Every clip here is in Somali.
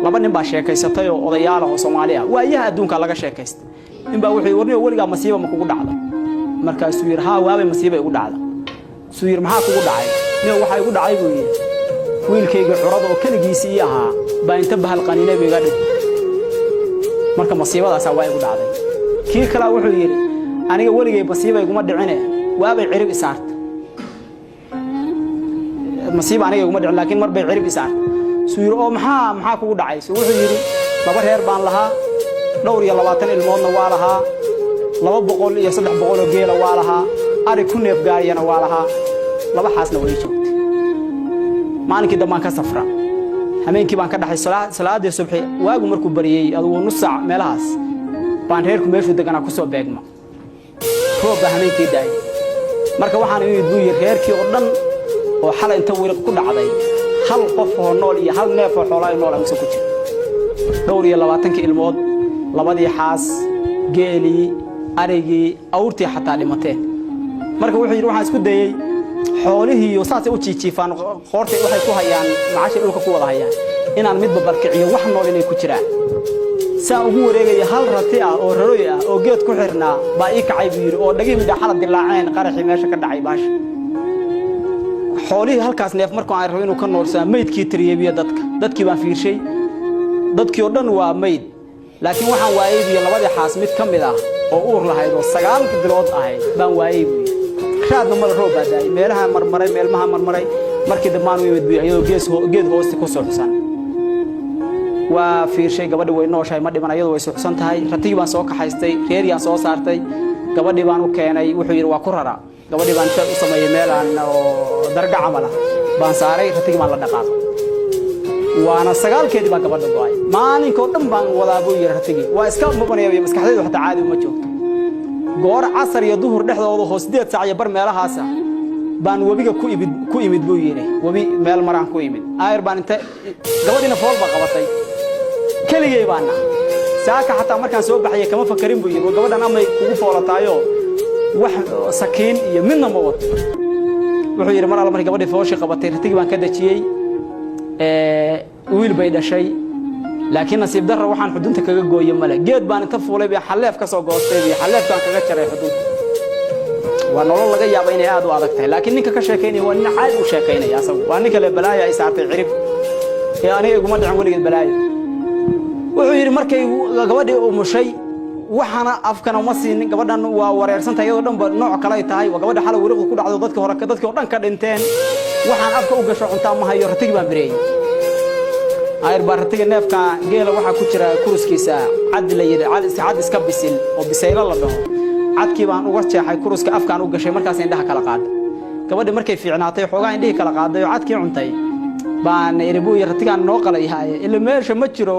Laba nin baa sheekaysatay oo odayaal ah oo Soomaali ah. Waayaha adduunka laga sheekaystay. Nin baa wuxuu yidhi, "Warniyo, weligaa masiiba ma kugu dhacda?" Markaasuu yidhi, "Haa, waabay masiiba igu dhacda." Suu yidhi, "Maxaa kugu dhacay?" "Nin, waxaa igu dhacay," buu yidhi, "wiilkayga curada oo keligiisii ii ahaa baa inta bahal qaniinay buu iga dhig. Marka masiibadaasaa waa igu dhacday." Kii kalaa wuxuu yidhi, "Aniga weligay masiiba iguma dhicine, waabay cirib isaarta. Masiiba aniga iguma dhicin, laakiin mar bay cirib isaarta." Suu yidhi, "Oo maxaa kugu dhacay?" Suu wuxuu yidhi, "Laba reer baan lahaa, dhowr iyo 20 ilmoodna waa lahaa, 200 iyo 300 oo geela waa lahaa, ari ku neef gaariyana waa lahaa, laba xaasna way joogtay. Maalinkii dambaan ka safra, hameenkii baan ka dhaxay. Salaadii subxi, waagu markuu bariyey, adugu nus saac meelahaas, baan reerku meeshuu deganaa ku soo beegma. Roob baa hameenkii daayay. Marka waxaan imid," buu yidhi, "reerkii oo dhan oo xalay inta wiriq ku dhacday, hal qof oo nool iyo hal neef oo xoolaa nool amse ku jira. Dhowr iyo 20kii ilmood, labadii xaas, geelii, arigii, awrtii xataa dhimateen." Marka wuxuu yidhi, "Waxaan isku dayey xoolihii saasay u jiijiifaan, qoortay waxay ku hayaan macashay dhulka ku wada hayaan, inaan midba balkiciyo wax nool inay ku jiraan. Saan ugu wareegaya, hal rati ah oo raroy ah oo geed ku xirnaa baa ii kacay," buu yidhi, "oo dhagihii midhaxala dilaaceen qaraxii meesha ka dhacay baasha. Xoolihii halkaas neef markuu aan rabo inuu ka noolsanaa, meydkii tiriyebiyo dadka. Dadkii baan fiirshay, dadkii oo dhan waa meyd, laakiin waxaan waayey," biyo, "labadii xaas mid ka mid ah oo uur lahayd oo 9 bilood ahayd baan waayey," buu yidhi. "Raadna mala, roob baa daayay, meelaha marmaray, meelmaha marmaray. Markii dambaan u imid," buu, "iyadoo geed hoosti ku suuxsan. Waa fiirshay, gabadhi way nooshahay, ma dhiman, iyadoo way suuxsan tahay. Ratigii baan soo kaxaystay, reeriyaan soo saartay, gabadhii baan u keenay." Wuxuu yidhi, "Waa ku rara. Gabadhii baan u sameeyey meelaan oo darga camal ah baan saaray, ratigii baan la dhaqaaqay, waana sagaalkeedii baa gabadha go'ay. Maalinkoo dhan baan wadaa," buu yidhi, "ratigii waa iska mubanaya, maskaxdaydu xataa caadi uma joogto. Goor casar iyo duhur dhexdooda oo 8 saac iyo bar meelahaasa baan webiga ku imid," buu yidhi. "Webi meel maraan ku imid, aayar baan inta gabadhiina fool baa qabatay. Keligay baana saaka xataa markaan soo baxaya kama fakarin," buu yidhi, "gabadhan amay kugu foolataayo, wax sakiin iyo midna ma wato." Wuxuu yidhi, "Mar alla markii gabadhii fooshii qabatay, ratigii baan ka dejiyey. Wiil bay dhashay, laakiin nasiib darra waxaan xudunta kaga gooye male. Geed baan inta fuulay bay xalleef ka soo goostay iyo xalleefkaan kaga jaray xudunta." Waa nolol laga yaaba inay aad u adag tahay, laakiin ninka ka sheekaynaya waa nin caadi u sheekaynaya. Asagu waa ninka le balaaya ay saartay cirib ee aniga iguma dhicin weligeed balaayo. Wuxuu yidhi, "Markay gabadhii umushay, waxaana afkana uma siinin. Gabadhan waa wareersantahay, iyadoo dhanba nooc kale ay tahay. Waa gabadha xalay wiriqdu ku dhacdo, dadkii hore, dadkii oo dhan ka dhinteen. Waxaan afka u gasho cuntaa ma hayo. Ratigii baan bireeyey. Ayr baa ratiga neefka geela waxaa ku jira kuruskiisa cad la yidhi, cad iska bisil oo bisaylo la dhaho. Cadkii baan uga jeexay kuruska, afkaan u gashay. Markaas indhaha kala qaaday. Gabadhii markay fiicnaatay, xoogaa indhihii kala qaaday oo cadkii cuntay, baan iri," buu yidhi, "ratigaan noo qalayhaaye, ila meesha ma jiro,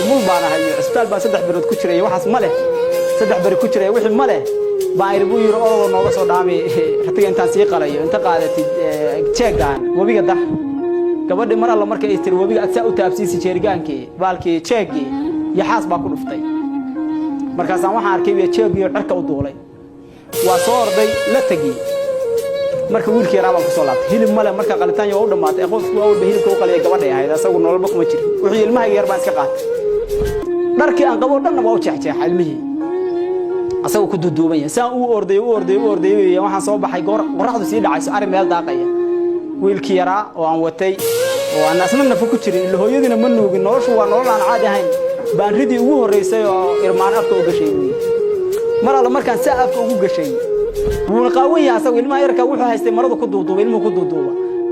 umul baan ahay, cisbitaal baan 3 bilood ku jiray, waxaas ma leh, 3 beri ku jiray, wixii ma leh," baan iri," buu yidhi, "orodoo nooga soo dhaami ratiga intaan sii qalayo. Inta qaadatid jeegaan webiga dar." Gabadhii mar alla markay ay tiri webiga aad saa u taabsiisi jeerigaankii, baalkii jeegii, yaxaas baa ku dhuftay. Markaasaan waxaan arkay jeegii oo cirka u duulay. Waa soo orday, la tegi. Marka wiilkii yaraa baan kusoo laabtay. Hilib male. Marka qalitaan waa u dhammaatay. Qofku awalba hilibka u qaliyay gabadhay ahayd, asagu nololba kuma jirin. Wuxuu ilmahayga yar baan iska qaatay. Dharkii aan qabo dhanna waa u jeexjeexa ilmihii, asagoo ku duuduuban yahay. Saan u orday, u orday, u orday, waxaan soo baxay goor qorraxdu sii dhacayso, ari meel daaqaya. Wiilkii yaraa oo aan watay oo aan asna nafo ku jirin, ila hooyadiina ma nuugin, noloshu waa nolol aan caadi ahayn, baan ridii ugu horreysay oo irmaan afka u gashay," buu yidhi. "Mar alla markaan saa afka ugu gashay, wuuna qaawan yahay asagu, ilmaha yarka wuxuu haystay maradu ku duuduuba, ilmuhu ku duuduuba,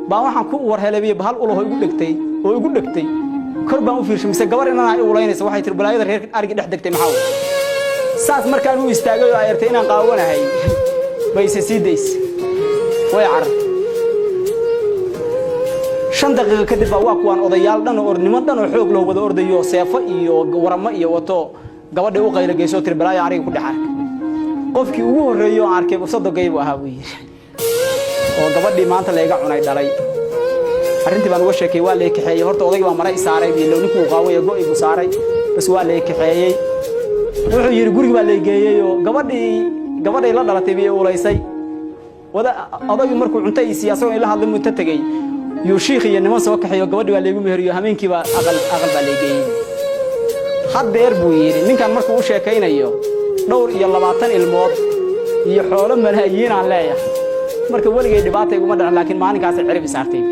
baan waxaan ku war helay bahal ulaho igu dhegtay oo igu dhegtay. Kor baan u fiirshay, mise gabar inaan ay ulaynaysa. Waxay tiri, 'Balaayada reer arigi dhex degtay maxaa wey?' Saas markaan u istaagay oo ay artay inaan qaawanahay, bayse sii daysa, way carartay. 5 daqiiqo kadib baa waa kuwaan odayaal dhan oo niman dhan oo xoog loo wada ordayo, seefo iyo waramo iyo wato. Gabadhii u qaylo geysoo tiri, 'Balaaya ariga ku dhex arkay.' Qofkii ugu horreeyey oo aan arkay sodogay buu ahaa," buu yidhi, "oo gabadhii maanta layga cunay dhalay. Arrintii baan uga sheekay. Waa lay kaxeeyey. Horta odaygii baa mara i saaray biilo, ninkuu qaawaya go'i buu saaray, bas waa lay kaxeeyey." Wuxuu yidhi, "Gurigi baa lay geeyey oo gabadhii gabadhay la dhalatay bay ulaysay. Wada odaygii markuu cunto ii siiyey, asagoo ila hadlay, muu inta tegey Yuu shiikh iyo niman soo kaxeeyo, gabadhi baa laygu meheriyo, hameenkiibaa aqal aqal baa laygeeyey. Haddeer buu yidhi ninkan markuu u sheekaynayo, dhowr iyo 20 ilmood iyo xoolo malaayiinaan leeyahay. Marka weligay dhibaata iguma dhacin, laakiin maalinkaasay cirib isaartay.